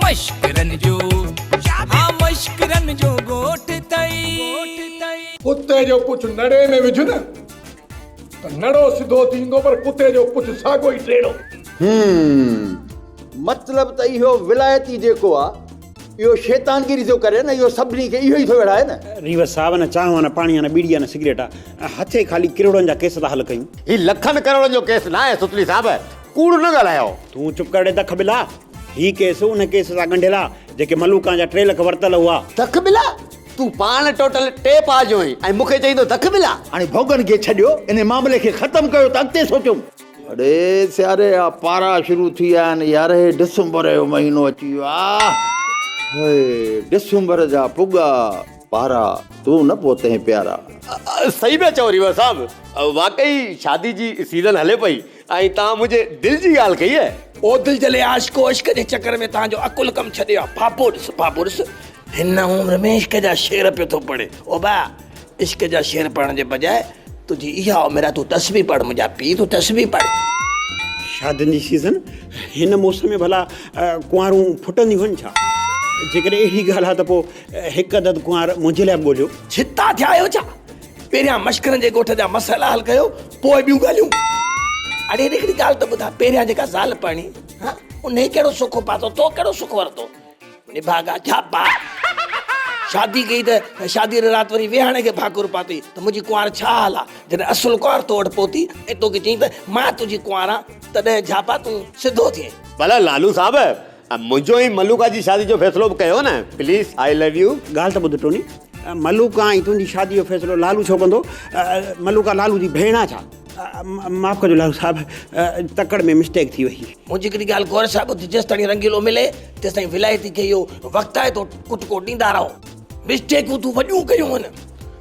مشڪرن جو ها مشڪرن جو ڳوٺ اٿئي. ڪتي جو پڇ نڙي ۾ وجهه نه ته نڙو سڌو ٿيندو پر ڪتي جو پڇ ساڳو ئي ٽيڙو. هم مطلب ته اهو ولايتي جيڪو آ اهو شيطانگيري ٿو ڪري نه اهو سڀني کي اهو ئي ٿو وڙهائي نه. ريوس صاحب نه چانهه نه پاڻي نه ٻيڙي نه سگريٽ آ هٿي خالي ڪروڙن جا ڪيس ٿا حل ڪيون. هي لکن ڪروڙن جو ڪيس ناهي ستلي صاحب ڪوڙ نه ڳالهايو. تون چپ ڪر ڙي دک ٻلا هي ڪيس ان ڪيس سان ڳنڍيل آ جيڪي ملوڪان جا 3 لک ورتل هئا. دک ٻلا تون پاڻ ٽوٽل 3 پاء جو آهين ۽ مون کي چئين ٿو دک ٻلا. هاڻي ڀوڳن کي ڇڏيو انهي معاملي کي ختم ڪيو ته اڳتي سوچيون. اڙي سياري جا پارا شروع ٿي ويا آهن يار هي ڊسمبر جو مهينو اچي ويو آ هي ڊسمبر جا پڳا پارا تون نه پهتين پيارا. صحيح پيا چئو ريور صاحب واقعي شادي جي سيزن هلي پئي ۽ توهان منهنجي دل جي ڳالهه ڪئي آهي. او دل جلي عاشقو عشق جي چڪر ۾ توهان جو عقل ڪم ڇڏيو آ بابو ڏس بابو ڏس هن عمر ۾ عشق جا شعر پيو ٿو پڙهي او با عشق جا شعر پڙهڻ جي بجاء تنهنجي اها عمر آ تون تسبيح پڙهه منهنجا پيء تون تسبيح پڙهه. شادين جي سيزن هن موسم ۾ ڀلا ڪنوارون ڦٽنديون هن ڇا؟ جيڪڏهن اهڙي ڳالهه آ ته پوء هڪ عدد ڪنوار منهنجي لاء به ڳولهيو. ڇتا ٿيا آهيو ڇا؟ پهريان مشڪرن جي ڳوٺ جا مسئلا حل ڪيو پوء ٻيون ڳالهيون. اڙي هڪڙي ڳالهه ته ٻڌاء پهريان جيڪا زال پرڻي ها انهي ڪهڙو سک پاتو تو ڪهڙو سک ورتو؟ نڀاڳا ڇاپا شادي ڪئي ته شادي ري رات وري ويهاڻي کي ڀاڪر پاتي ته منهنجي ڪنوار ڇا حال آ جڏهن اصل ڪنوار تو وٽ پهتي ۽ توکي چيائين ته مان تنهنجي ڪنوار آ تڏهن جھاپا تون سڌو ٿئين. ڀلا لالو صاحب منهنجو ۽ ملوڪا جي شادي جو فيصلو به ڪيو نه پليز I love you. ڳالهه ته ٻڌ ٽوني ملوڪا ۽ تنهنجي شادي جو فيصلو لالو ڇو ڪندو ملوڪا لالو جي ڀيڻ آ ڇا؟ معاف ڪجو لالو صاحب تڪڙ ۾ مسٽيڪ ٿي وئي. منهنجي هڪڙي ڳالهه غور سان ٻڌ جيستائين رنگيلو ملي تيستائين ولايتي کي اهو وقتائتو ڪٽڪو ڏيندا رهو. مسٽيڪون تون وڏيون ڪيون آهن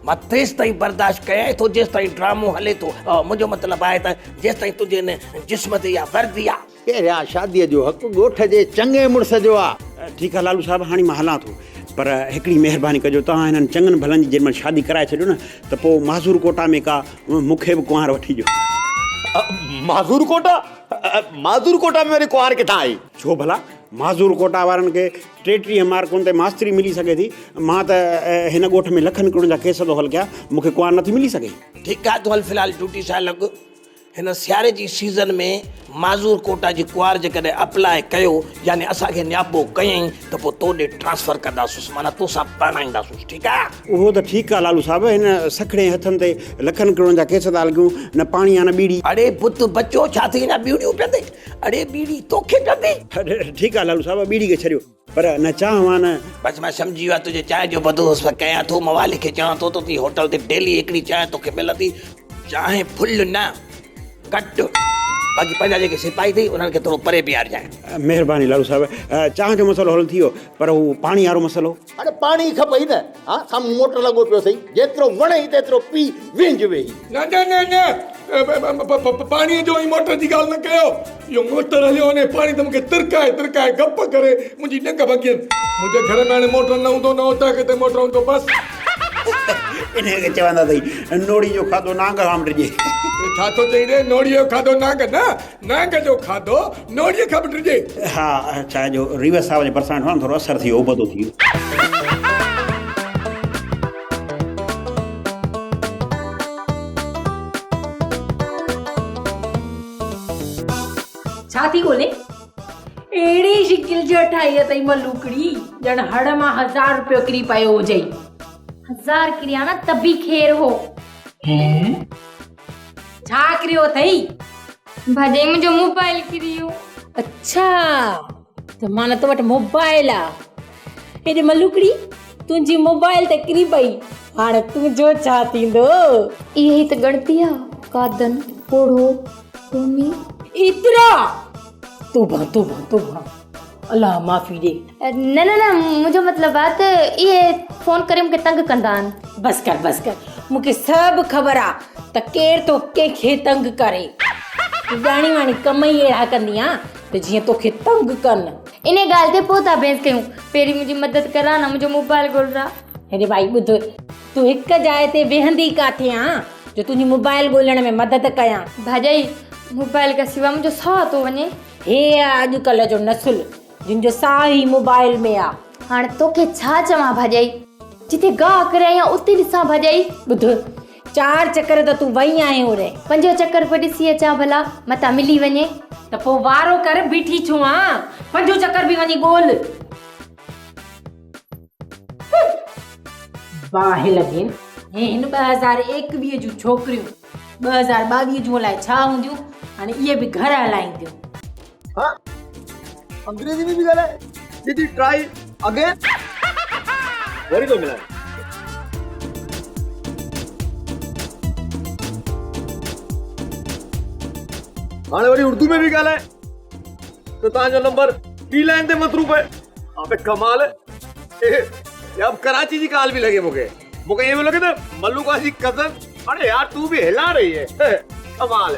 مان تيستائين برداشت ڪيانء ٿو جيستائين ڊرامو هلي ٿو منهنجو مطلب آهي ته جيستائين تنهنجي هن جسم تي اها وردي آهي. پهريان شاديء جو حق ڳوٺ جي چڱي مڙس جو آ. ٺيڪ آ لالو صاحب هاڻي مان هلان ٿو پر هڪڙي مهرباني ڪجو توهان هنن چڱن ڀلن جي جنهن مهل شادي ڪرائي ڇڏيو نه ته پوء معذور ڪوٽا ۾ ڪا مون کي به ڪنوار وٺي ڏيو. معذور ڪوٽا؟ معذور ڪوٽا ۾ وري ڪنوار ڪٿان آئي؟ ڇو ڀلا معذور ڪوٽا وارن کي 33 مارڪن تي ماستري ملي سگهي ٿي مان ته هن ڳوٺ ۾ لکن ڪروڙن جا ڪيس ٿو حل ڪيان مون کي ڪنوار نٿي ملي سگهي. ٺيڪ آ تون هل في الحال ڊيوٽي سان لڳ. هن سياري جي سيزن ۾ معذور ڪوٽا جي ڪنوار جيڪڏهن اپلاء ڪيو يعني اسان کي نياپو ڪيائين ته پوء تو ڏي ٽرانسفر ڪنداسونس معنيٰ توسان پرڻائينداسونس ٺيڪ آ. اهو ته ٺيڪ آ لالو صاحب هن سکڻي هٿن تي لکن ڪروڙن جا ڪيس ٿا لڳيون نه پاڻي آ نه ٻيڙي. اڙي بت بچو ڇا ٿي اڃا ٻيڙيون پيندي اڙي ٻيڙي توکي پيندي. ٺيڪ آ لالو صاحب ٻيڙي کي ڇڏيو پر نه چانهه آ نه. بس مان سمجهي ويو آهيان تنهنجي چانهه جو بندوبست ڪيان ٿو موالي کي چوان ٿو ته تنهنجي هوٽل تي ڊيلي هڪڙي چانهه توکي ملندي چانهه ڦل نه گهٽ باقي پنهنجا جيڪي سپاهي اٿئي انهن کي ٿورو پري بيهارجانء. مهرباني لالو صاحب چانهه جو مسئلو حل ٿي ويو پر هو پاڻي وارو مسئلو. اڙي پاڻي کپئي نه ها سامهون موٽر لڳو پيو اٿئي جيترو وڻئي تيترو پي وهنج ويهي. نه نه نه نه پاڻيء جو ۽ موٽر جي ڳالهه نه ڪيو. اهو موٽر هليو وڃي پاڻي ته مون کي ترڪائي ترڪائي گپ ڪري منهنجي ڄنگهه ڀڳين. منهنجي گهر ۾ هاڻي موٽر نه هوندو نه اوطاق تي موٽر هوندو بس. انهيء کي چوندا اٿئي نوڙي جو کاڌو نانگ کان به ڊڄي. ڇا ٿو چئين ري نوڙيء جو کاڌو نانگ نه نانگ جو کاڌو نوڙيء کان به ڊڄي. ها ڇا جو ريوس صاحب جي ڀرسان ويٺو آهيان ٿورو اثر ٿي ويو ابتو ٿي ويو. ڇا ٿي ڳولين؟ اهڙي شڪل جو ٺاهي اٿئي ملوڪڙي، ڄڻ هڙ مان هزار روپيو ڪري پيو هجئي. هزار ڪريا نه ته به خير هو. ڇا ڪريو اٿئي؟ ڀاڄائي منهنجو موبائل ڪري ويو. اڇا ته معنيٰ تو وٽ موبائل آ. هيڏي ملوڪڙي تنهنجي موبائل ته ڪري پئي هاڻ تنهنجو ڇا ٿيندو؟ اها ئي ته ڳڻتي آ قادن، پوڙهو، ٽومي. ايترا! توبه توبه توبه الله معافي ڏي. نه نه نه منهنجو مطلب آ ته اهي فون ڪري مونکي تنگ ڪندا آهن. بس ڪر بس ڪر مونکي سڀ خبر آ ته ڪير ٿو ڪنهن کي تنگ ڪري. تون ڄاڻي واڻي ڪم ئي اهڙا ڪندي آن ته جيئن توکي تنگ ڪن. انهيء ڳالهه تي پوء ٿا بحث ڪيون. پهرين منهنجي مدد ڪر ها نه منهنجو موبائل ڳولرا. هيڏي ڀائي ٻڌ، تون هڪ جاء تي ويهندي ڪاٿي آن جو تنهنجي موبائل ڳولڻ ۾ مدد ڪيان. ڀاڄائي، موبائل کان سوا منهنجو ساهه ٿو وڃي. هي آ اڄڪلهه جو نسل، جن جو ساهه ئي موبائل ۾ آ. هاڻ توکي ڇا چوان ڀاڄائي، جتي گاهه ڪري آئي آهيان اتي ڏسان ڀاڄائي. ٻڌ، چار چڪر ته تون وئي آهين اوري. پنجون چڪر به ڏسي اچان ڀلا، متان ملي وڃي. ته پوء وارو ڪر، بيٺي ڇو آن؟ پنجون چڪر به وڃي ڳول. باهه لڳين. هي هن 2021 جون ڇوڪريون 2022 جون الائي ڇا هونديون، هاڻي اهي به گهر هلائينديون. ها انگريزي ۾ به ڳالهائي ديدي ٽرائي اگين وري ٿو ملان. هاڻي وري اردو ۾ به ڳالهائي ته توهان جو نمبر ٻي لائن تي مصروف آهي. ابي ڪمال يا ڪراچي جي ڪال به لڳي مونکي مونکي ائين پيو لڳي ته ملوڪا جي ڪزن اڙي يار تون به هلا رهي هي ڪمال.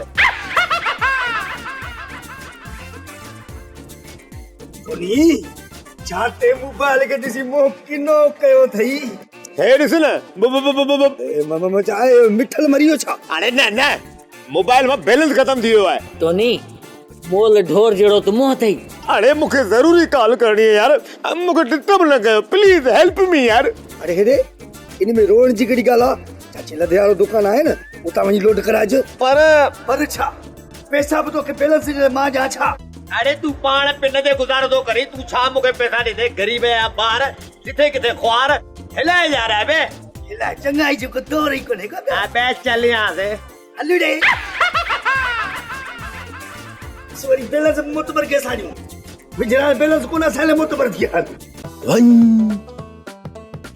ٽوني ڇا تي موبائل کي ڏسي منهن ڪنو ڪيو اٿئي. هي ڏس نه ب ب ب ب ب. م م م ڇا مٺل مري ويو ڇا؟ اڙي نه نه موبائل مان بيلنس ختم ٿي ويو آهي. ٽوني مول ڍور جهڙو ته منهن اٿئي. اڙي مون کي ضروري ڪال ڪرڻي آهي يار مون کي ڊسٽرب نه ڪيو پليز هيلپ مي يار. اڙي هيڏي ان ۾ روئڻ جي ڪهڙي ڳالهه آ چاچي لڌي وارو دڪان آهي نه اتان وڃي لوڊ ڪرائج. پر. پر ڇا پئسا به توکي بيلنس جي لاء مان ڏيان ڇا؟ اڙي تون پاڻ پن تي گذارو ٿو ڪرين تون ڇا مون کي پئسا ڏيندين غريب جا ٻار جٿي ڪٿي خوار هلائي يار ابي. هلائي چڱائي جو ڪو دور ئي ڪونهي ڪو. ابي چليان سي. هل ڙي. ڏس وري بيلنس به معتبر کي اسان ڏيون. وجهراڻ بيلنس ڪونه اسان لاء معتبر ٿي ويا. وڃ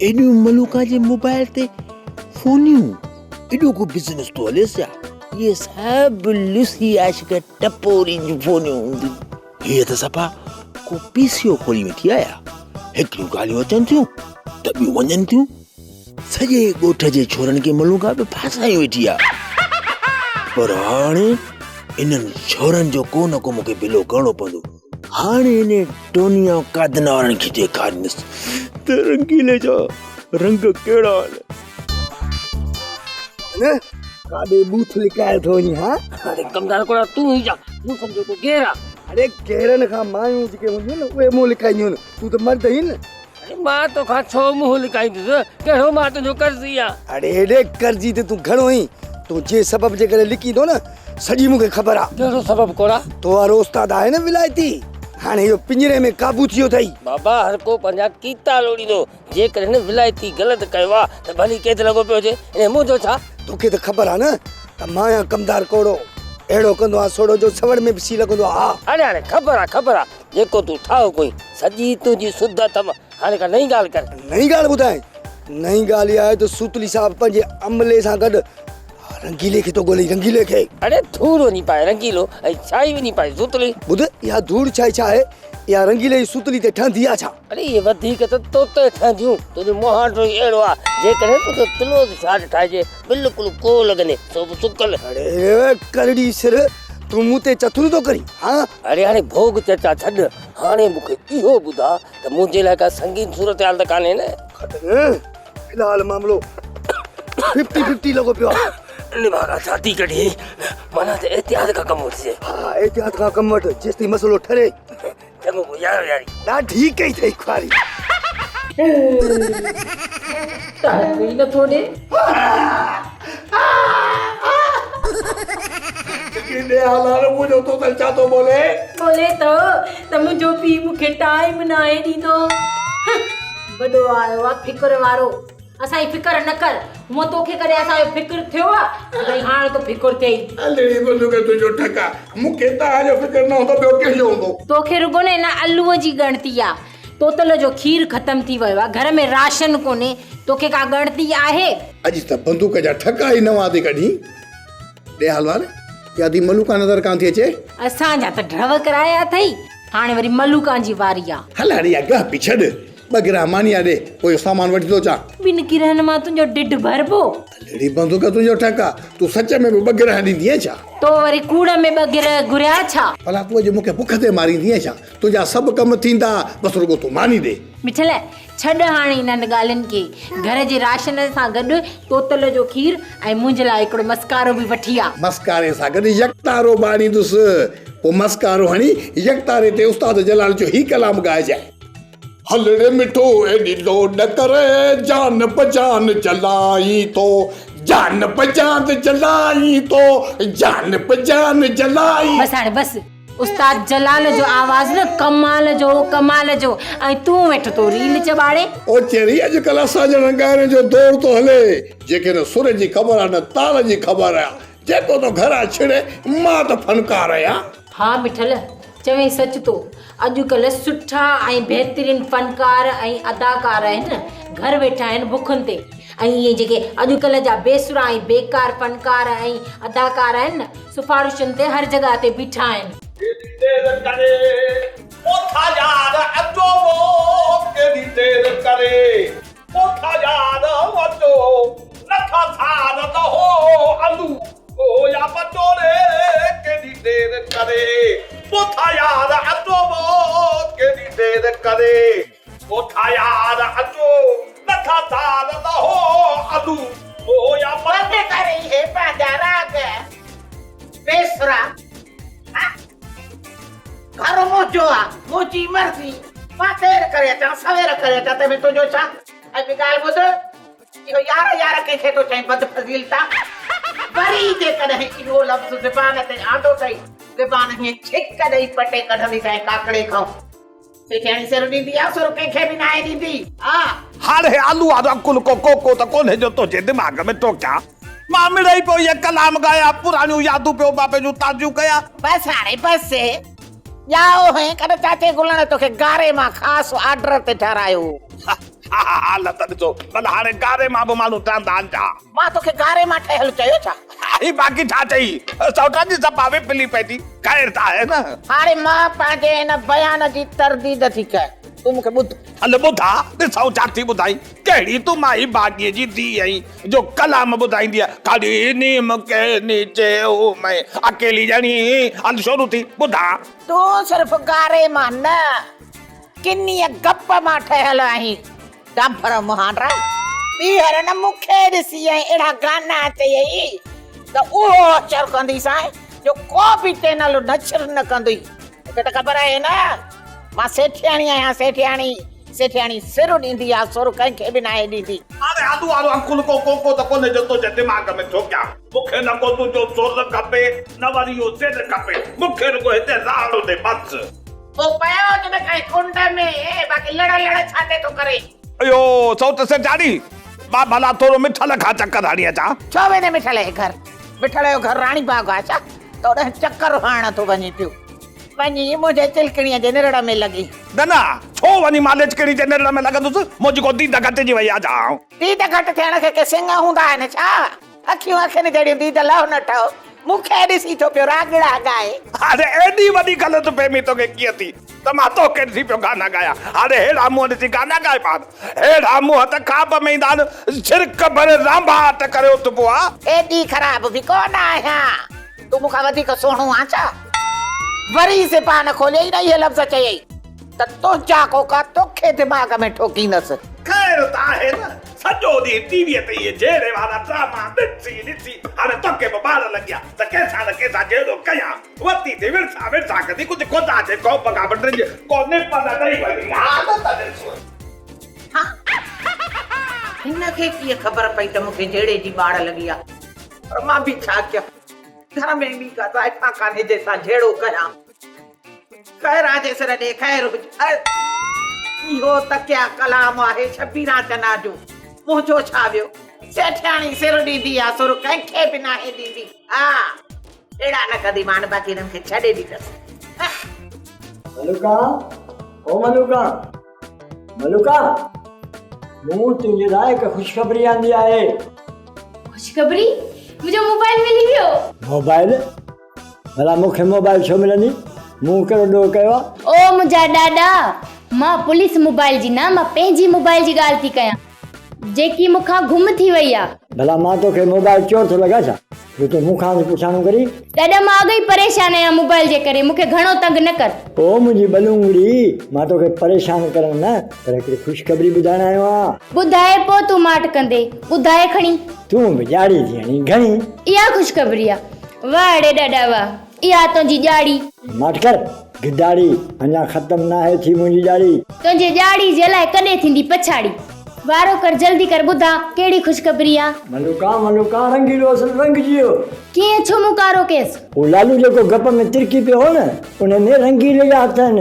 ايڏيون ملوڪا جي موبائل تي فونيون ايڏو ڪو بزنس ٿو هليس ڇا؟ اهي سڀ لسي عاشق ٽپورين جون فونيون هونديون. هيء ته صفا ڪو پي سي او کولي ويٺي آهي. هڪڙيون ڳالهيون اچن ٿيون ته ٻيون وڃن ٿيون. سڄي ڳوٺ جي ڇورن کي ملوڪا به ڦاسايون ويٺي آ. پر هاڻي انهن ڇورن جو ڪو نه ڪو مون کي بلو ڪرڻو پوندو. هاڻي انهي ٽوني ۽ قادن وارن کي ڏيکاريندس ته رنگيلي جا رنگ ڪهڙا آهن. نه ڪاڏي ٻوٿ لڪائي ٿو وڃين ها؟ اڙي ڪمدار ڪوڙا تون ئي جا مون سمجهيو ڪو غير آ. اڙي غيرن کان مايون جيڪي هونديون آهن نه اهي منهن لڪائينديون آهن تون ته مرد آهين نه. اڙي مان توکان ڇو منهن لڪائيندس ڪهڙو مان تنهنجو قرضي آهيان. اڙي هيڏي قرضي ته تون گهڻو آهين تون جنهن سبب جي ڪري لڪيندو نه سڄي مون کي خبر آ. ڪهڙو سبب ڪوڙا؟ تو وارو استاد آهي نه ولايتي هاڻي اهو پڃري ۾ قابو ٿي ويو اٿئي. بابا هر ڪو پنهنجا ڪيتا لوڙيندو جيڪڏهن هن ولايتي غلط ڪيو آ ته ڀلي قيد لڳو پيو هجي، ان ۾ منهنجو ڇا؟ توکي ته خبر آ نه ته مان آهيان ڪمدار ڪوڙو، اهڙو ڪندو آ سوڙو جو سوڙ ۾ به سي لڳندو آ. هاڻي هاڻي خبر آ خبر آ، جيڪو تون ٺاهو ڪوئين، سڄي تنهنجي سڌ اٿم، هاڻي ڪا نئين ڳالهه ڪر. نئين ڳالهه ٻڌايان؟ نئين ڳالهه اها آهي ته سوتلي صاحب پنهنجي عملي سان گڏ رنگيلي کي ٿو ڳولي، رنگيلي کي. اڙي ڌوڙ وڃي پائي رنگيلو ۽ ڇائي وڃي پائي سوتلي. ٻڌ اها ڌوڙ ڇائي ڇا آهي؟ اها رنگيلي جي سوتلي تي ٺهندي آ ڇا؟ اڙي اهي وڌيڪ ته تو تي ٺهنديون، تنهنجو مهانڊو ئي اهڙو آ، جيڪڏهن تنهنجو ڪلوز شاٽ ٺاهجي بلڪل ڪو لڳندي، سو به سڪل. اڙي ڪرڙي سر، تون مون تي چٿرون ٿو ڪرين، ها؟ اڙي هاڻي ڀوڳ چرچا ڇڏ، هاڻي مون کي اهو ٻڌاء ته منهنجي لاء ڪا سنگين صورتحال ته ڪانهي نه؟ ڪڏهن؟ في الحال معاملو ففٽي ففٽي لڳو پيو آهي. نڀاڳا ڇاتي ڪڍي، معنيٰ ته احتياط کان ڪم وٺجي. ها احتياط کان ڪم وٺ، جيستائين مسئلو ٺري. چڱو پوء يارو ياري. ڏاڍي ڪئي اٿئي خواري. ٽائيم ئي نٿو ڏي. ڪيڏي حالان منهنجو توتل ڇا ٿو ٻولي. ٻولي ٿو ته منهنجو پيء مون کي ٽائيم ناهي ڏيندو. وڏو آيو آ فڪر وارو. اسان جي فڪر نه ڪر. هونء توکي ڪڏهن اسان جو فڪر ٿيو آ؟ ڀئي هاڻ ٿو فڪر ٿئي. الڙي بندوق تنهنجو ٺڪ آ. مون کي توهان جو فڪر نه هوندو ٻيو ڪنهن جو هوندو. توکي رڳو نه ان الوء جي ڳڻتي آ. توتل جو کير ختم ٿي ويو آ. گهر ۾ راشن ڪونهي. توکي ڪا ڳڻتي آهي؟ اڄ ته بندوق جا ٺڪا ئي نوان ٿي ڪڍين. ڏي حال وار. اها ڌي ملوڪان نظر ڪانه ٿي اچي. اسان جا ته ڍؤ ڪرايا اٿئي. هاڻي وري ملوڪان جي واري آ. هل هاڻي اها گهه پي ڇڏ. ٻه گرهه ماني آ ڏي، پوء اهو سامان وٺي ٿو اچان. ٻن گرهن مان تنهنجو ڍڍ ڀربو. الڙي بندوق تنهنجو ٺڪ آ، تون سچ ۾ به ٻه گرهه ڏيندينء ڇا؟ تو وري ڪوڙ ۾ ٻه گرهه گهريا ڇا؟ ڀلا تون اڄ مون کي بک تي ماريندينء ڇا؟ تنهنجا سڀ ڪم ٿيندا، بس رڳو تون ماني ڏي. مٺل، ڇڏ هاڻي انهن ڳالهين کي. گهر جي راشن سان گڏ توتل جو کير ۽ منهنجي لاء هڪڙو مسڪارو به وٺي آ. مسڪاري سان گڏ يڪتارو به آڻيندس. پوء مسڪارو هڻي يڪتاري تي استاد جلال جو هي ڪلام ڳائجانء. هل ري مٺو ايڏي لوڏ نه ڪر، جان بجان جلائين ٿو، جان بجان جلائين ٿو، جان بجان جلائين. بس هاڻي بس. استاد جلال جو آواز نه ڪمال جو هو ڪمال جو ۽ تون ويٺو ٿو ريل چٻاڙين. او چري اڄڪلهه اسان جهڙن ڳائڻن جو دور ٿو هلي جنهن کي نه سر جي خبر آ نه تال جي خبر آ جيڪو ٿو گهران ڇڙي مان ته فنڪار آهيان. ها مٺل چوين سچ ٿو اڄڪلهه سٺا ۽ بهترين فنڪار ۽ اداڪار آهن گهر ويٺا آهن بکن تي ۽ اهي جيڪي اڄڪلهه جا بيسرا ۽ بيڪار فنڪار ۽ اداڪار آهن نه سفارشن تي هر جڳهه تي بيٺا آهن. ڪيڏي دير ڪري پوٿا يار اچو ڪيڏي دير ڪري پوٿا يار اچو نٿا سار لهو الو او يا پٽوري ڪيڏي دير ڪري پوٿا يار اچو ڪيڏي دير ڪري پوٿا يار اچو نٿا سار لهو الو او يا بند ڪر اهي پنهنجا راڳ بيسرا ها گهر منهنجو آ منهنجي مرضي مان دير ڪري اچان سوير ڪري اچان تنهن ۾ تنهنجو ڇا ۽ ٻي ڳالهه ٻڌ اهو يار يار ڪنهن کي ٿو چئين بد فضيلتا وري جيڪڏهن اهو لفظ زبان تي آندو اٿئي زبان هيئن ڇڪ ڏئي پٽي ڪڍنديسانء ڪاڪڙي کان سيٺياڻي سر ڏيندي آ سر ڪنهن کي به ناهي ڏيندي آ. هاڻ هي آلو وارو عقل ڪو ڪوڪو ته ڪونهي جو تنهنجي دماغ ۾ ٽوڪيان. مان مڙئي پيو اهي ڪلام ڳايان، پراڻيون يادون پيو بابي جون تازيون ڪيان. بس هاڻي بس. ڄائو هئين ڪڏهن چاچي گلڻ توکي گاري مان خاص آرڊر تي ٺهرايو هو. حالت ڏسو ڀلا هاڻي گاري مان به ماڻهو ٺهندا آهن ڇا؟ مان توکي گاري مان ٺهيل چيو ڇا؟ هي باقي ڇا چئي؟ سئوٽن جي صفا وڦلي پئي ٿي. خير ته آهي نه؟ هاڻي مان پنهنجي ان بيان جي ترديد ٿي ڪيان. تون مون کي ٻڌ. هل ٻڌاء، ڏسون ڇا ٿي ٻڌائين. ڪهڙي تون مائي باغيء جي ڌيء آهين جو ڪلام ٻڌائيندينء. کڙي نيم ڪي نيچي هون مين اڪيلي ڄڻي. هل شروع ٿي، ٻڌاء. تون صرف گاري مان نه، ڪنيء گپ مان ٺهيل آهين. ڊانڀر مهانڊا، ٻيهر نه مون کي ڏسي ۽ اهڙا گانا چيئي ته اهو حشر ڪنديسانء جو ڪو به چينل نشر نه ڪندئي. توکي ته خبر آهي نه مان سيٺياڻي آهيان سيٺياڻي، سيٺياڻي سر ڏيندي آ سر ڪنهن کي به ناهي ڏيندي. هاڻي آدو وارو عقل ڪو ڪوڪو ته ڪونهي جو تنهنجي دماغ ۾ ٺوڪيان. مون کي نه ڪو تنهنجو سر کپي نه وري اهو سر کپي. مون کي رڳو هتي راڙو ڏي بس. پوء پيو هج نه ڪنهن ڪنڊ ۾، باقي لڙ لڙ ڇا تي ٿو ڪرين؟ اهو سئوٽ سيٺياڻي، مان ڀلا ٿورو مٺل کان چڪر هڻي اچان. ڇو ويندين مٺل جي گهر؟ مٺل جو گهر راڻي باغ آهي ڇا؟ توڏانهن چڪر هڻڻ ٿو وڃين پيو. وڃي منهنجي چلڪڻيء جي نرڙ ۾ لڳي. نه نه، ڇو وڃي مان لچڪڻي جي نرڙ ۾ لڳندس؟ منهنجي ڪو ديد گهٽجي وئي آهي ڇا؟ ديد گهٽ ٿيڻ کي ڪي سڱ هوندا آهن ڇا؟ اکيون اکين جهڙيون ديد لهه نه ٺهه، مون کي ڏسي ٿو پيو راڳڙا ڳائي. هاڻي ايڏي وڏي غلط فهمي توکي ڪيئن ٿي ته مان توکي ڏسي پيو گانا ڳايان. هاڻي ههڙا منهن ڏسي گانا ڳائبا آهن. ههڙا منهن ته خواب ۾ ايندا آهن. ڇرڪ ڀري رانڀاٽ ڪري اٿبو آ. ايڏي خراب به ڪو نه آهيان. تون مون کان وڌيڪ سهڻو آن ڇا؟ وري زبان کوليئي نه اهي لفظ چيئي ته تنهنجا ڪوڪا توکي دماغ ۾ ٺوڪيندس. خير ته آهي نه. سڄو ڏينهن ٽي ويء تي اهي جهيڙي وارا ڊراما ڏسي ڏسي هاڻي توکي به ٻار لڳي آ ته ڪنهن سان نه ڪنهن سان جهيڙو ڪيان. وتي ٿي ورسا ورسا ڪندي ڪجهه خدا جي خوف کان به ڊڄ ڪو نپ نه ڏئي وڃي حالت ڏس. ها هن کي ڪيئن خبر پئي ته مون کي جهيڙي جي ٻاڙ لڳي آ. پر مان به ڇا ڪيان. گهر ۾ ٻي ڪا زائفان ڪانهي جنهن سان جهيڙو ڪيان. خير آ جي سر ڏي خير هج. اهو تڪيا ڪلام آهي شبيران چنا جو. منهنجو ڇا ويو. سيٺياڻي سر ڏيندي آ سر ڪنهن کي به ناهي ڏيندي. ها اهڙا نه ڪندي مان باقي هنن کي ڇڏي ڏيندس. ملوڪا او ملوڪا ملوڪا مون تنهنجي لاء هڪ خوشخبري آندي آهي. خوشخبري؟ منهنجو موبائل ملي ويو. موبائل؟ ڀلا مون کي موبائل ڇو ملندي؟ مون ڪهڙو ڏوهه ڪيو آهي؟ او منهنجا ڏاڏا، مان پوليس موبائل جي نه، مان پنهنجي موبائل جي ڳالهه ٿي ڪيان، جيڪي مون کان گم ٿي وئي آ. ڀلا مان توکي موبائل چور ٿو لڳان ڇا، جو تون مون کان پڇاڻو ڪرين؟ ڏاڏا مان اڳ ئي پريشان آهيان موبائل جي ڪري، مون کي گهڻو تنگ نه ڪر. او منهنجي ٻلونگڙي، مان توکي پريشان ڪرڻ نه، پر هڪڙي خوشخبري ٻڌائڻ آيو آهيان. ٻڌاء پوء تون ماٺ ڪندي، ٻڌاء کڻي. تون به ڄاڙي ٿي هڻين گهڻي. اها خوشخبري آ. واهه ڙي ڏاڏا واهه. اها تنهنجي ڄاڙي. ماٺ ڪر گداڙي، اڃا ختم ناهي ٿي منهنجي ڄاڙي. تنهنجي ڄاڙي جي الائي ڪڏهن ٿيندي پڇاڙي. وارو ڪر جلدي ڪر ٻڌا ڪهڙي خوشخبري آ. ملوڪا ملوڪا رنگيلو اصل رنگجي ويو. ڪيئن ڇو مون ڪارو ڪيس. هو لالو جيڪو گپ ۾ ترڪي پيو هو نه ان ۾ رنگيلي جا هٿ آهن.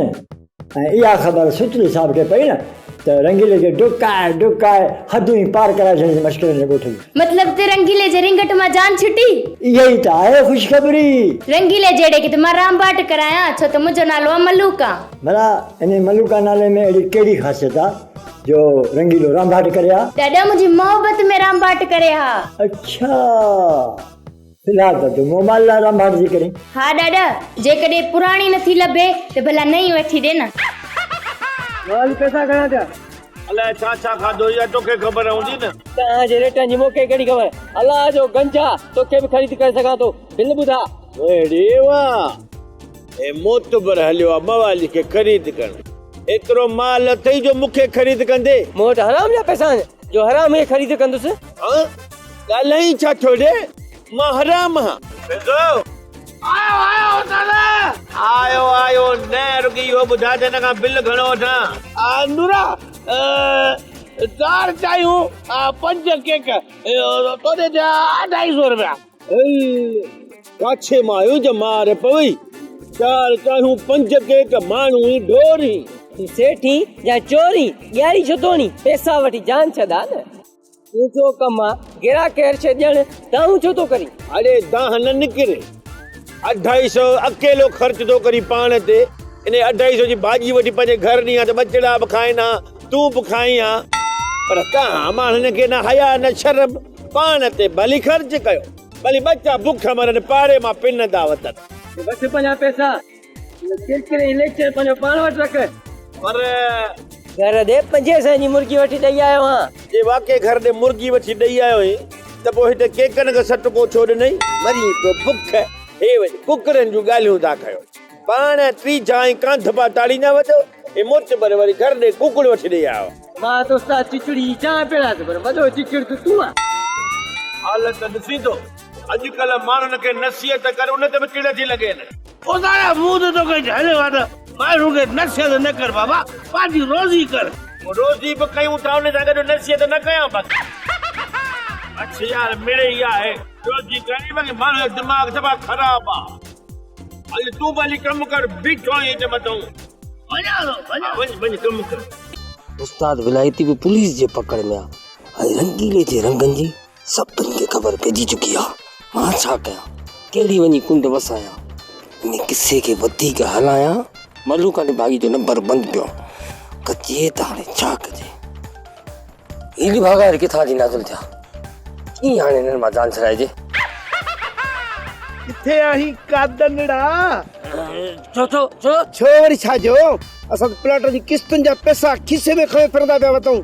۽ اها خبر ستلي صاحب کي پئي نه ته رنگيلي کي ڊڪائي ڊڪائي حدون ئي پار ڪرائي ڇڏيس مشڪرن جي ڳوٺ جون. مطلب ته رنگيلي جي رينگٽ مان جان ڇٽي. اها ئي ته آهي خوشخبري. رنگيلي جهڙي کي ته مان رانڀاٽ ڪرايان ڇو ته منهنجو نالو آ ملوڪا. ڀلا انهي ملوڪا نالي ۾ اهڙي ڪهڙي خاصيت آ جو رنگيلو رانڀاٽ ڪري ها. ڏاڏا منهنجي محبت ۾ رانڀاٽ ڪري ها. اڇا. في الحال ته تون موبائل لاء رانڀاٽ ٿي ڪرين. ها ڏاڏا، جيڪڏهن پراڻي نٿي لڀي ته ڀلا نئين وٺي ڏي نه. موالي پئسا گهڻا ٿيا؟ الائي ڇا ڇا کاڌو اها توکي خبر هوندي نه. توهان جي ريٽن جي مون کي ڪهڙي خبر. الله جو گنج آ، توکي به خريد ڪري سگهان ٿو. بل ٻڌاء. اڙي واهه! هي معتبر هليو آ موالي کي خريد ڪرڻ. ايترو مال اٿئي جو مون کي خريد ڪندي؟ مون وٽ حرام جا پئسا آهن جو حرام کي خريد ڪندس. ها؟ ڳالهائين ڇا ٿو ڏي؟ مان حرام هان. فيضو! آيو آيو دادا! آيو آيو نه رڳي اهو ٻڌاء ته هن کان بل گهڻو وٺان؟ آ نورا! چار چانهيون پنج ڪيڪ توڏي ٿيا اڍائي سو رپيا. هل! ڪاڇي مان آيو جو مار پوي. چار چانهيون پنج ڪيڪ ماڻهو ئي ڍور هين. تون سيٺ هين يا چور هين ڳياري ڇو ٿو هڻين؟ پئسا وٺي جان ڇڏا نه. تنهنجو ڪم آ گراهڪ کي هر شيء ڏيڻ، دانهون ڇو ٿو ڪرين؟ اڙي دانهن نه نڪري. اڍائي سئو اڪيلو خرچ ٿو ڪرين پاڻ تي. انهي اڍائي سئو جي ڀاڄي وٺي پنهنجي گهر ڏين ها ته ٻچڙا به کائين ها، تون به کائين ها. پر توهان ماڻهن کي نه حياء نه شرم، پاڻ تي ڀلي خرچ ڪيو، ڀلي ٻچا بک مرن، پاڙي مان پنندا وتن. وٺ پنهنجا پئسا. ڪرڪري ۽ ليڪچر پنهنجو پاڻ وٽ رک. پر. گهر ڏي پنجين سئين جي مرغي وٺي ڏئي آيو هان. جي واقعي گهر ڏي مرغي وٺي ڏئي آيو هين ته پوء هتي ڪيڪن کي سٽڪو ڇو ڏنئي؟ مرين پيو بک، هي وڃي ڪڪرن جون ڳالهيون ٿا ڪيو. پاڻ ٽيجها ۽ ڪانڌپا تاڙيندا وتو، هي معتبر وري گهر ڏي ڪڪڙ وٺي ڏئي آيو. مان ته استاد چچڙي جي چانهه پيڙاس پر وڏو چچڙ ته تون آن. حالت ڏسين ٿو. اڄڪلهه ماڻهن کي نصيحت ڪر ان تي به چڙ ٿي لڳين. خدايا مون ته توکي جهليو آهي ته ماڻهن کي نصيحت نه ڪر بابا پنهنجي روزي ڪر. روزي به ڪيون ٿا ان سان گڏ نصيحت نه ڪيان باقي. اڇ يار مڙئي آهي روزي ڪرڻي باقي ماڻهن جو دماغ صفا خراب آ. هل تون به هلي ڪم ڪر بيٺو آهين هتي مٿئون. وڃان ٿو وڃان. وڃ وڃ ڪم ڪر. استاد ولايتي به پوليس جي پڪڙ ۾ آ ۽ رنگيلي جي رنگن جي سڀني کي خبر پئجي چڪي آ. مان ڇا ڪيان؟ ڪهڙي وڃي ڪنڊ وسايان؟ ان قصي کي وڌيڪ هلايان؟ ملوڪا نڀاڳي جو نمبر بند پيو آ. ڪجي ته هاڻي ڇا ڪجي؟ هي نڀاڳا وري ڪٿان اچي نازل ٿيا؟ ڪيئن هاڻي هنن مان جان ڇڏائجي؟ ڪٿي آهين ڪادنڙا؟ ڇو ڇو ڇو؟ ڇو وري ڇا جو؟ اسان ته پلاٽ جي قسطن جا پئسا کيسي ۾ کنيو ڦرندا پيا وتون.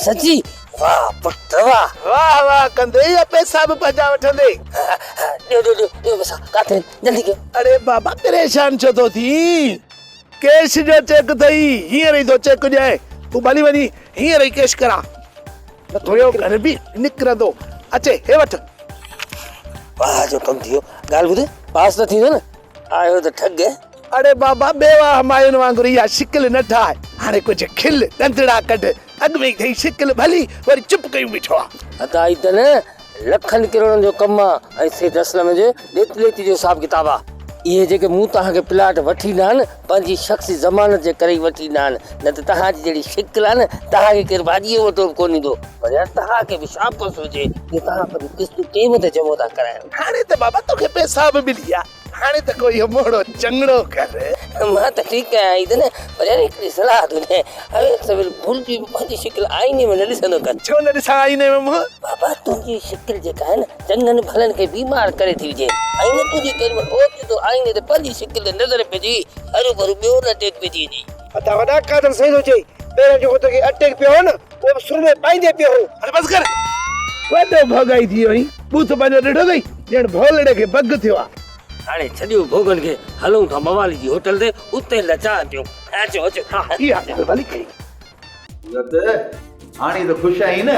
سچي؟ واهه پٽ واهه. واهه واهه ڪندي يا پئسا به پنهنجا وٺندي؟ ڏيو ڏيو ڏيو ڏيو پئسا ڪاٿي آهن جلدي ڪيو. اڙي بابا پريشان ڇو ٿو ٿين؟ ڪيش جو چيڪ اٿئي هينئر ئي ٿو چيڪ ڏيانء تون ڀلي وڃي هينئر ئي ڪيش ڪراء. نه ٿورو گهر به نڪرندو اچي هي وٺ. واهه جو ڪم ٿي ويو ڳالهه ٻڌ پاس نه ٿيندو نه آيو ته ٺڳ. اڙي بابا بيواهه ماين وانگر اها شڪل نه ٺاهه هاڻي ڪجهه کل ڏندڙا ڪڍ اڳ ۾ ئي ٿئي شڪل ڀلي وري چپ ڪيون بيٺو آ. ادا هي ته نه لکن ڪروڙن جو ڪم آ ۽ سيٺ اسلم جي ڏيت ليت جو حساب ڪتاب آ. اهي جيڪي مون توهان کي پلاٽ وٺي ڏنا آهن پنهنجي شخصي ضمانت جي ڪري ئي وٺي ڏنا آهن نه ته توهان جي جهڙي شڪل آ نه توهان کي ڪير ڀاڄيء جو وٽو به ڪونه ڏيندو پر يار توهان کي به شابس هجي جو توهان پنهنجون قسطون ٽيم تي جمع ٿا ڪرايو. هاڻي ته بابا توکي پئسا به ملي ويا. هاڻي ته ڪو اهو موڙو چڱڙو ڪر. مان ته ٺيڪ آهيان عيد نه پر يار هڪڙي صلاح ٿو ڏيان اوير سوير ڀلجي به پنهنجي شڪل آئيني ۾ نه ڏسندو ڪر. ڇو نه ڏسان آئيني ۾ منهن؟ بابا تنهنجي شڪل جيڪا آهي نه چڱن ڀلن کي بيمار ڪري ٿي وجهي ۽ نه تنهنجي ڪيڏي مهل اوچتو آئيني تي پنهنجي شڪل تي نظر پئجي هروڀرو ٻيو نه اٽيڪ پئجي وڃي. ادا وڏا قادر صحيح ٿو چئي پهريان جيڪو توکي اٽيڪ پيو هو نه اهو به سرمي پائيندي پيو هو. هاڻي بس ڪر وڏو ڀوڳائي ٿي ويو آهين ٻوٿ پنهنجو ڏٺو اٿئي ڄڻ ڀولڙي کي بگ ٿيو آ. هاڻي ڇڏيو ڀوڳن کي هلون ٿا موالي جي هوٽل تي اتي هل چانهه پيون اچو اچو. ها اها ڳالهه ڀلي ڪئي. صورت، هاڻي ته خوش آهين نه؟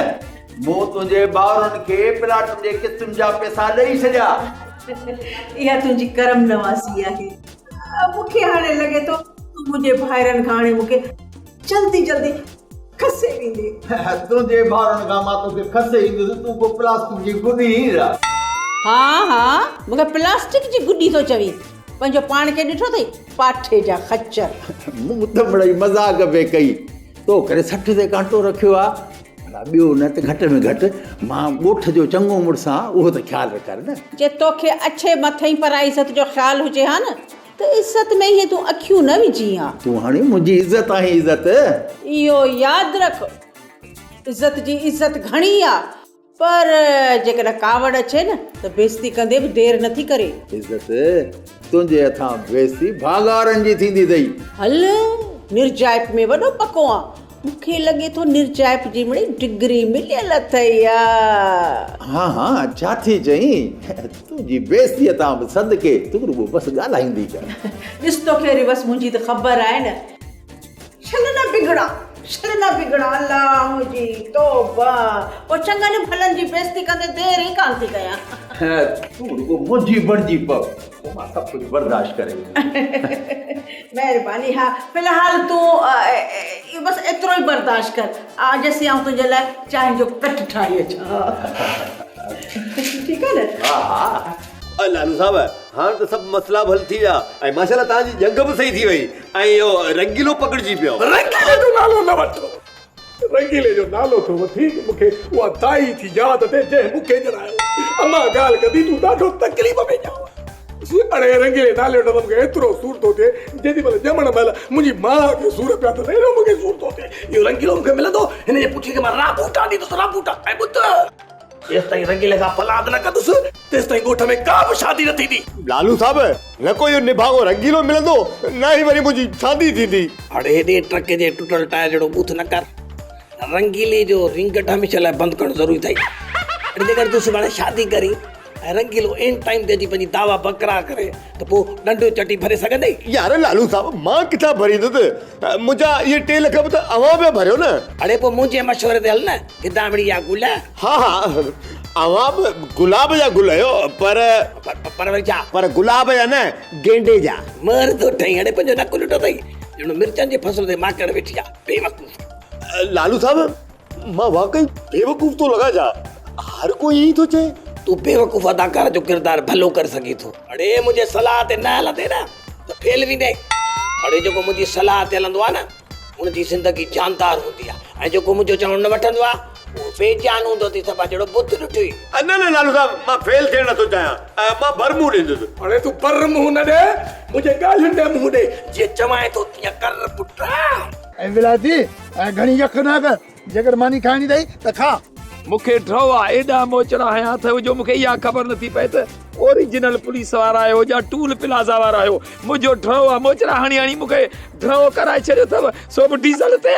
مون تنهنجي ڀائرن کي پلاٽن جي قسطن جا پئسا ڏئي ڇڏيا. اها تنهنجي ڪرم نوازي آهي. مون کي هاڻي لڳي ٿو تون منهنجي ڀائرن کان هاڻي مون کي جلدي جلدي کسي ويندين. تنهنجي ڀائرن کان مان توکي کسي ايندس، تون ڪو پلاسٽڪ جي گڏي هين ڇا؟ ها ها مون کي پلاسٽڪ جي گڏي ٿو چوين. پنهنجو پاڻ کي ڏٺو اٿئي پاٺي جا خچر. مون ته مڙئي مذاق پئي ڪئي. تو ڪري 60 تي ڪانٽو رکيو آ. ڀلا ٻيو نه ته گهٽ ۾ گهٽ مان ڳوٺ جو چڱو مڙس آن اهو ته خيال ڪر نه. جي توکي اڇي مٿئين پرائي عزت جو خيال هجي ها نه ته عزت ۾ ائين تون اکيون نه وجهين ها. تون هاڻي منهنجي عزت آهين عزت. اهو ياد رک عزت جي عزت گهڻي آ پر جيڪڏهن ڪاوڙ اچي نه ته بيعزتي ڪندي به دير نٿي ڪري. عزت تنهنجي هٿان بيعزتي ڀاڳارن جي ٿيندي اٿئي. هل نرجائپ ۾ وڏو پڪو آن. مون کي لڳي ٿو نرجائپ جي مڙئي ڊگري مليل اٿئي ها. ها ها ڇا ٿي چئين تنهنجي بيعزتيء تان به صدقي تون رڳو بس ڳالهائيندي ڪر. ڏس توکي وري بس منهنجي ته خبر آهي نه. شل نه بگڙان شل نه بگڙان الله منهنجي توبه پوء چڱن ڀلن جي بيعزتي ڪندي دير ئي ڪانه ٿي ڪيان. تون رڳو منهنجي بڻجي پئو پوء مان سڀ ڪجهه برداشت ڪري ويندس. مهرباني ها في الحال تون اهو بس ايترو ئي برداشت ڪر جيسين آئون تنهنجي لاء چانهه جو ڪٽ ٺاهي اچان ٺيڪ آهي نه. ها ها. لالو صاحب هاڻ ته سڀ مسئلا به حل ٿي ويا ۽ ماشاءالله توهان جي ڄنگهه به صحيح ٿي وئي ۽ اهو رنگيلو پڪڙجي پيو. رنگيلي جو نالو نه وٺ. رنگيلي جو نالو ٿو وٺين ته مون کي اها دائي ٿي ياد اچي جنهن مون کي ڄڻايو. امان ڳالهه ڪندي تون ڏاڍو تڪليف ۾ ڄائو. اڙي رنگيلي نالي وٺان ته مون کي ايترو سور ٿو ٿئي جيڏي مهل ڄمڻ مهل منهنجي ماء کي سور پيا اٿس ايڏو مون کي سور ٿو ٿئي. اهو رنگيلو مون کي ملندو هن جي پٺيء کي مان رابوٽا ڏيندس رابوٽا ۽ ٻڌ جيستائين رنگيلي سان فلاد نه ڪندس تيستائين ڳوٺ ۾ ڪا به شادي نه ٿيندي. لالو صاحب، نه ڪو اهو نڀاڳو رنگيلو ملندو، نه ئي وري منهنجي شادي ٿيندي. اڙي هيڏي ٽرڪ جي ٽٽل ٽائر جهڙو ٻوٿ نه ڪر. رنگيلي جو رينگٽ هميشه لاء بند ڪرڻ ضروري اٿئي. اڙي جيڪڏهن تون سڀاڻي شادي ڪرين ۽ رنگيلو عين ٽائيم تي اچي پنهنجي دعويٰ برقرار ڪري ته پوء ڏنڊ چٽي ڀري سگهندين؟ يار لالو صاحب، مان ڪٿان ڀريندس؟ منهنجا اهي 3 لک به ته اوهان پيا ڀريو نه. اڙي پوء منهنجي مشوري تي هل نه، گدامڙي جا گل. ها ها اوهان به گلاب جا گل آهيو پر. پر وري ڇا؟ پر گلاب جا نه گينڊي جا. مهر ٿو ٺهين اڙي پنهنجو نڪ ڏٺو اٿئي ڄڻ مرچن جي فصل تي ماڪڙ ويٺي آ بيوقوف. لالو صاحب مان واقعي بيوقوف ٿو لڳان ڇا؟ هر ڪوئي ائين ئي ٿو چئي. تون بيوقوف اداڪار جو ڪردار ڀلو ڪري سگهين ٿو. اڙي منهنجي صلاح تي نه هلندين نه ته ڦيل ويندين. اڙي جيڪو منهنجي صلاح تي هلندو آ نه ان جي زندگي جاندار هوندي آ ۽ جيڪو منهنجو چوڻ نه وٺندو آ اهو بي جان هوندو اٿئي صفا جهڙو بت ڏٺوئي. نه نه لالو صاحب مان فيل ٿيڻ نٿو چاهيان مان ڀر منهن ڏيندس. اڙي تون پر منهن نه ڏي منهنجي ڳالهين ڏي منهن ڏي. جيئن چوانء ٿو تيئن ڪر پٽ. ۽ ولائتي گهڻي يخ نه ڪر، جيڪر ماني کائڻي اٿئي ته کاء. مون کي ڊؤ آ، ايڏا موچڙا هنيا اٿئو جو مون کي اها خبر نٿي پئي ته اوريجنل پوليس وارا آهيو يا ٽول پلازا وارا آهيو. منهنجو ڊؤ آ، موچڙا هڻي هڻي مون کي ڊؤ ڪرائي ڇڏيو اٿئو، سو به ڊيزل تي.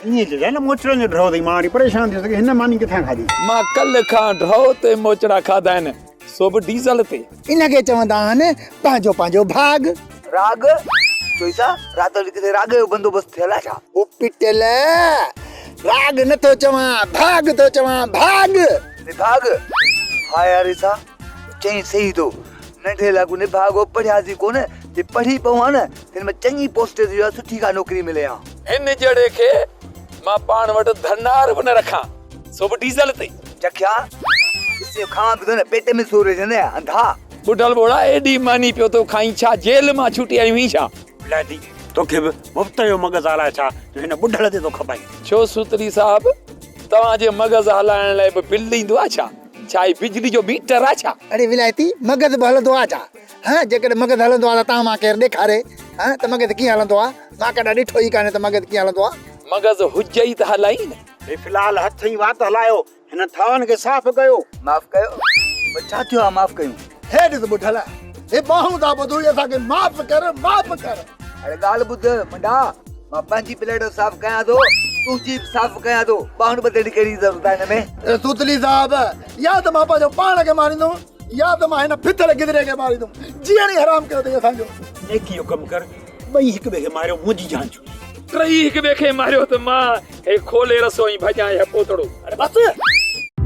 ائين چئجانء نه موچڙن جو ڍؤ اٿئي، مان وري پريشان ٿيس ته هن ماني ڪٿان کاڌي. مان ڪلهه کان ڍؤ تي موچڙا کاڌا آهن، سو به ڊيزل تي. ان کي چوندا آهن پنهنجو پنهنجو ڀاڳ. راڳ؟ چوئيسا، رات جو ڪٿي راڳ جو بندوبست ٿيل آهي ڇا؟ او پٽيل، راڳ نه ٿو چوان، ڀاڳ ٿو چوان، ڀاڳ. نڀاڳ؟ ها يار عيسيٰ، چئين صحيح ٿو. ننڍي لاڳو نڀاڳو پڙهياسين ڪونه، جي پڙهي پئون ها نه ته هن ۾ چڱي پوسٽ تي ٿي ويو ها، سٺي ڪا نوڪري ملي ها. هن جهڙي کي مان پاڻ وٽ ڌنار به نه رکان، سو به ڊيزل تي. چکيا، ڏسين کاوان پيو ٿو نه پيٽ ۾ سور وجهندي انڌا. ٻڍل ٻوڙا ايڏي ماني پيو ٿو کائين ڇا جيل مان ڇٽي آيو هين ڇا؟ ولائتي، توکي به مفت جو مغز هلائي ڇا جو هن ٻڍل تي ٿو کپائين. ڇو سوتري صاحب توهان جي مغز هلائڻ لاء به بل ايندو آ ڇا؟ ڇا هي بجلي جو ميٽر آ ڇا؟ اڙي ولائتي مغز به هلندو آ ڇا؟ هه جيڪڏهن مغز هلندو آ ته توهان مان ڪير ڏيکاري هه ته مغز ڪيئن هلندو آ؟ مان ڪڏهن ڏٺو ئي ڪانهي ته مغز ڪيئن هلندو آ. مغز هجئي ته هلائين. هي في الحال هٿ ۽ وات هلايو هن ٿانون کي صاف ڪيو. معاف ڪيو. پر ڇا ٿيو آ معاف ڪيون. هي ڏس ٻڍل، هي ٻانهون ٿا ٻڌوئي اسان کي معاف ڪر، معاف ڪر. اڙي ڳالهه ٻڌ منڊا، مان پنهنجي پليٽ صاف ڪيان ٿو، تنهنجي به صاف ڪيان ٿو، ٻانهن ٻڌڻ جي ڪهڙي ضرورت آهي هن ۾. اي سوتلي صاحب، يا ته مان پنهنجو پاڻ کي ماريندم، يا ته مان هن ڦٿل گدري کي ماريندم. جيئڻ ئي حرام ڪيو اٿئي اسان جو. نيڪي جو ڪم ڪر، ٻئي هڪ ٻئي کي ماريو، منهنجي جان ڇٽي. ٽئي هڪ ٻئي کي ماريو ته مان هي کولي رسو ۽ ڀڄان هي پوتڙو. اڙي بس.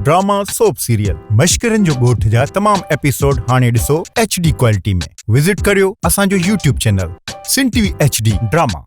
ڊراما سوپ سيريل مشڪرن جو ڳوٺ جا تمام ايپيسوڊ هاڻي ڏسو ايڇ ڊي ڪوالٽي ۾ وزٽ ڪريو اسان جو YouTube channel Sindh T V H D drama.